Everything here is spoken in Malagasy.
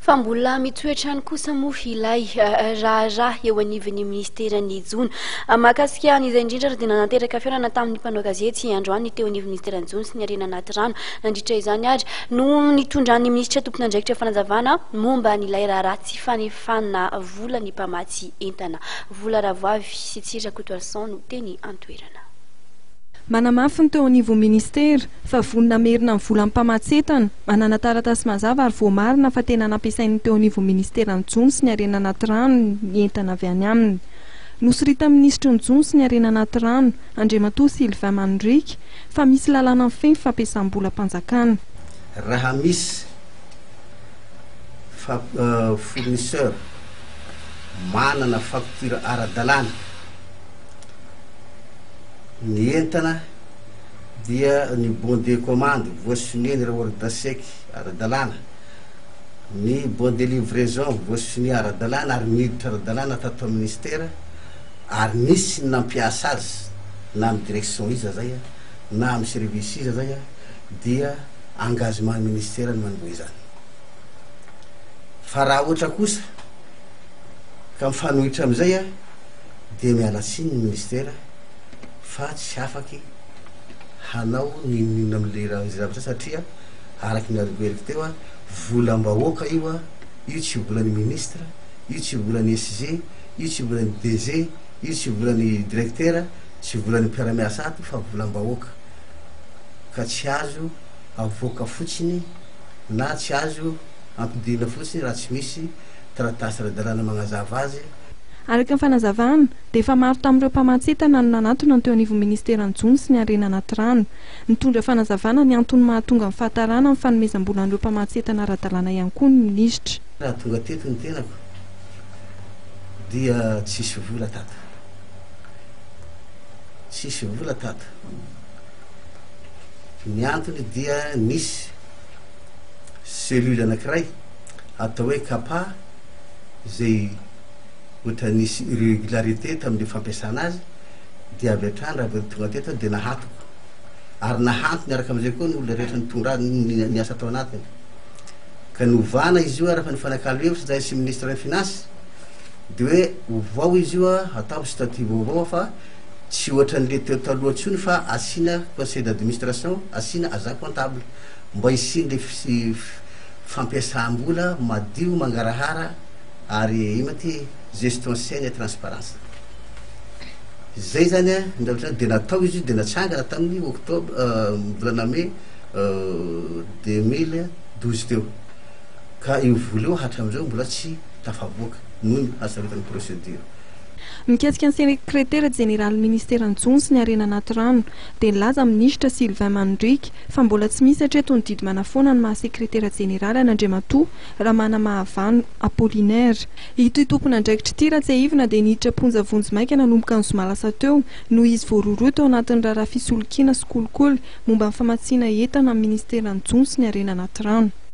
Fa mbola mitoetra any kosa moa ilay raharaha eo anivon'ny minisiteran'ny jono. Mahakasika an'izay indrindra ary dia nanateraka fihaonana tamin'ny mpanao gazety androany ny teo anivon'ny minisiteran'ny jono sy ny harena anaty rano. Nandritra izany ary no nitondran'ny minisitra tompon'andraikitra fanazavana momba an'ilay raharaha tsy fanefana vola ny mpamatsy entana. Vola Ravoavy sy Tsiry Rakotoarison no teny an-toerana. Manamafy ny teo anivon'ny minisitera fa vonona hamerina ny volan'ny mpamatsy entana, manana taratasy mazava ary voamarina fa tena nampiasain'ny teo anivon'ny minisiteran'ny jono sy ny harena anaty rano ny entana avy any aminy. Nosoritan'ny minisitry ny jono sy ny harena anaty rano, Andriamatoa Sylvain Manoriaka, fa misy lalàna mifehy ny fampiasam-bolam-panjakana. Raha misy fournisseur manana facture ara-dalàna, Ny entana dia ny bon de commande voasonia ny raorda sec ara-dalàna, ny bon de livraison voasonia ara-dalàna ary niditra ara-dalàna tato amin'ny ministera ary nisy ny nampiasa azy na amin'ny direction iza zay na amin'ny service iza zay dia engagement ny ministera ny mandoa izany. Fa raha ohatra kosa ka mifanohitra amin'izay dia miala tsiny ny ministera fa tsy afaky hanao n'inon'inona amin'ilay raha zavatra satria araky ny averiko teo a, volam-bahoaka io a, io tsy volan'ny ministre, io tsy volan'ny SG, io tsy volan'ny DG, io tsy volan'ny directeur, tsy volan'ny mpiara-miasa ato fa volam-bahoaka ka tsy azo avoaka fotsiny na tsy azo ampidirina fotsiny raha tsy misy taratasy ara-dalàna magnazava azy. Araka ny fanazavana, dia efa maro tamin'ireo mpamatsy entana no nanatona ny teo anivon'ny minisiteran'ny Jono sy ny Harena anaty rano. Nitondra fanazavana ny antony mahatonga ny fahatarana amin'ny fanomezam-bola an'ireo mpamatsy entana ara-dalàna ihany koa ny minisitra. Raha tonga teto ny tenako dia tsisy vola tato. Tsisy vola tato. Ny antony dia nisy cellule anankiray atao hoe CAPA izay Ohatra nisy irregularité tamin'le fampiasana azy dia avy hatrany raha vao tonga teto aho dia nahatoko ary nahanto niaraka amin'izay koa ny olona rehetra nitondra azy niasa tao anatiny ka novana izy io ary efa nifanakalo hevitra zahay sy ministre ny finance de hoe ovao izy io a atao statut vaovao fa tsy ohatran'le teo taloha intsony fa asiana conseil d'administration asiana agent comptable mba hisian'le fampiasam-bola madio mangarahara Ary ino ty gestion saine et transparence. Zay zany a, ny zavatra de natao izy io de natsangana tamin'ny octobre volana mai 2012 teo. Ka io vola io hatramizao mbola tsy tafavoaka noho ny hasarotan'ny procédure. Mikasika ny sekretera jeneralin'ny ministeran'ny jono sy ny harena anaty rano dia nilaza ny minisitra Sylvain Manondriaka fa mbola tsy misy hatreto ny didy manafoana ny maha sekretera jeneraly an'Andriamatoa Ramanamahavano Apollinaire. Ity tompon'andraikitra ity raha tsiahivina dia niditra am-ponja vonjimaika nanomboka ny zoma lasa teo noho izy voarohirohy tao anatin'ny raharaha fisolokiana sy kolikoly momba ny famatsiana entana amin'ny ministeran'ny jono sy ny harena anaty rano.